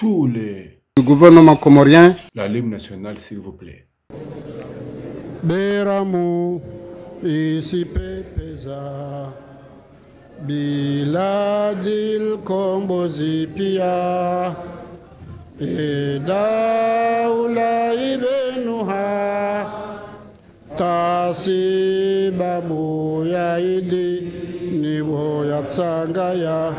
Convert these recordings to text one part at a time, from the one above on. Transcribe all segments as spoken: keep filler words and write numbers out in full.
tous les... Du gouvernement comorien. La ligne nationale, s'il vous plaît. Beramu isipepeza, biladil kombozi pia, e daula ibenuha, tasibabu ya idi niwo yatsangaya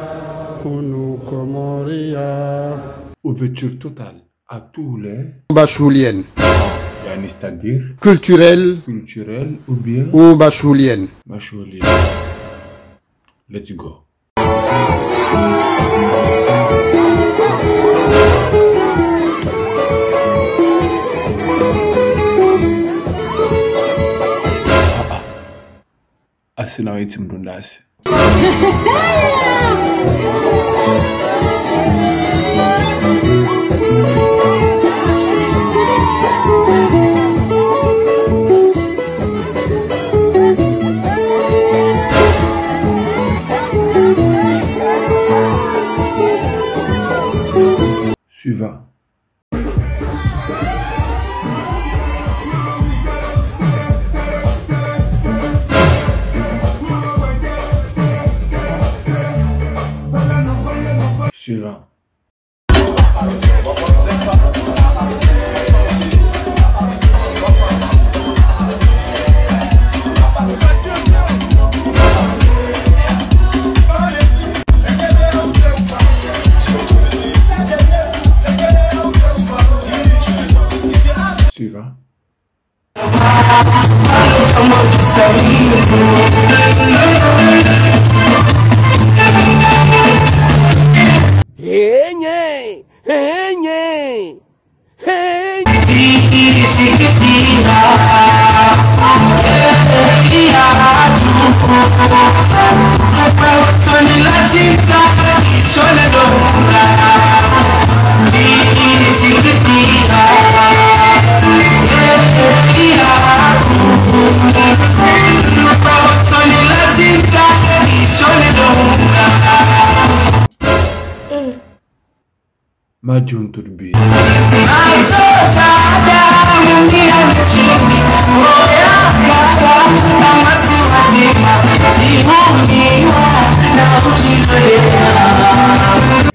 hunu Komoria. Ouverture totale à tous les... Bashouliennes. Yani, c'est-à-dire culturel. Culturel ou bien... Ou bashouliennes. Bashouliennes. Let's go. Asi na wetsi mndru ndasi. Suivant. Suivant. Suivant. Enye, enye, enye. Madjun turbi.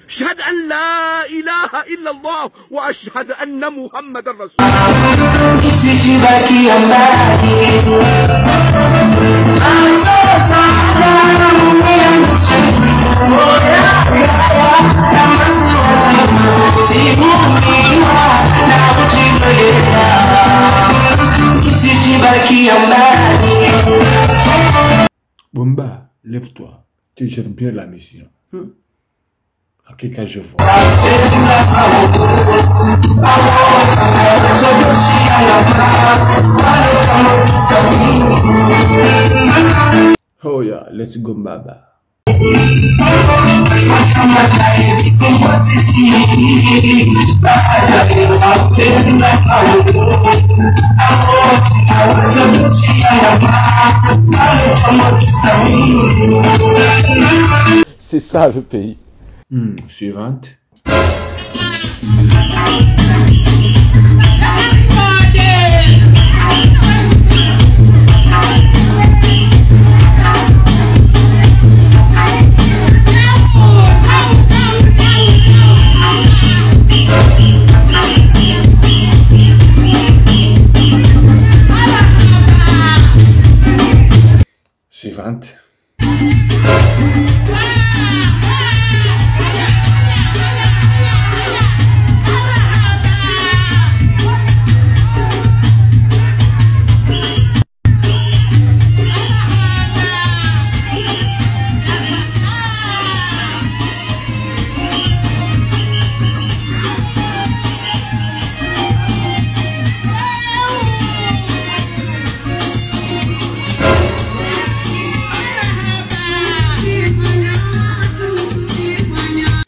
أشهد أن لا إله إلا الله وأشهد أن محمدا رسول الله. Bomba, lève-toi. Tu gères bien la mission. Hmm. Hakika, je vois. Oh yeah, let's go, Mbaba. C'est ça le pays. Hmm, suivante. Suivante.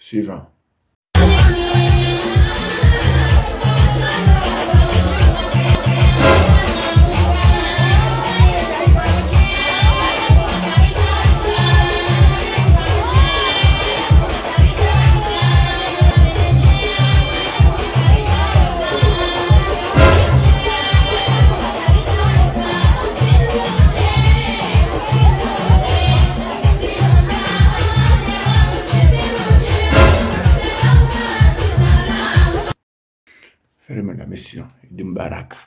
Suivant. Prime la mission, Idi Mbaraka.